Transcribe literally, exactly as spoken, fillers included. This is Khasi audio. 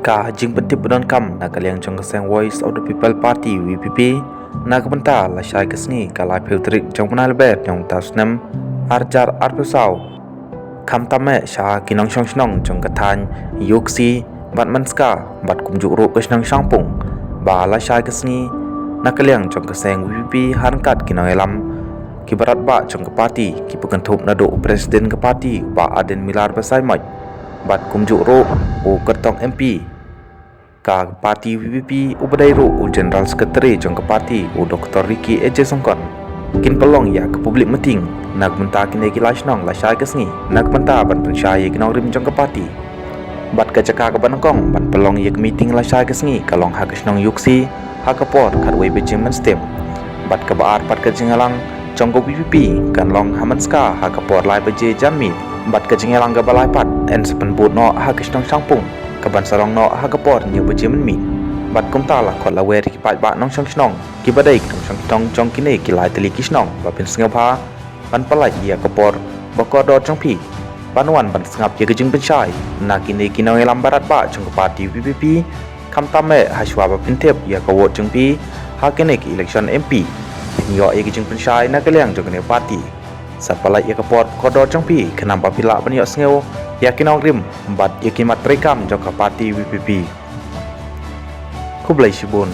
Ka jingpyntip ba donkam na ka liang jong ka seng Voice of the People Party, V P P, na ka bynta lashai ka sngi ka laiphew tarik jong u bnai Lber jong u snem arhajar arphew saw, khamtam eh sha ki nongshong shnong jong ka thaiñ Iooksi bad Mynska bad kumjuh ruh ka shnong Shangpung, ba lashai ka sngi na ka liang jong ka seng V P P ha ryngkat ki nongïalam kiba radbah jong ka party, kiba kynthup naduh u President ka party, Bah Ardent Miller Basaiawmoit, bad kumjuh ruh u kyrtong M P ka party V P P, uba dei ruh u General Secretary jong ka party, u Doktor Ricky A J Syngkon, kin pynlong ïa ka public meeting na ka bynta kine ki lai shnong lashai ka sngi, na ka bynta ban pynshai ïa ki nongrim jong ka party. Bad ka jaka kaba nyngkong ban pynlong ïa ka meeting lashai ka sngi ka long ha ka shnong Iooksi ha ka por khatwei baje mynstep. Bad kaba ar pat ka jingïalang jong ka V P P kan long ha Mynska ha ka por lai baje janmiet. Bad ka jingïalang kaba lai pat yn sa pynbud noh ha ka shnong Shangpung, kaban sarong noh ha ka por hynñiew baje mynmiet. Bad kumta la khot la wer ïa ki paidbah nongshong shnong kiba dei ki nongshong shnong jong kine ki lai tylli ki shnong ba phin sngewbha ban pynlait ïa ka por ba kordor jong phi ban wan ban sngap ïa ka jingpynshai na kine ki nongïalam ba radbah jong ka party V P P, khamtam eh hashwa ba phin thep ïa ka vote jong phi ha kane ka election M P. Phin ïoh ïa ka jingpynshai na ka liang jong kane ka party. Sa pynlait ïa ka por ba kordor jong phi khnang ba phi lah ban ïohsngew ïa ki nongrim bad ïa ki mat treikam jong ka party V P P. Khublei shibun.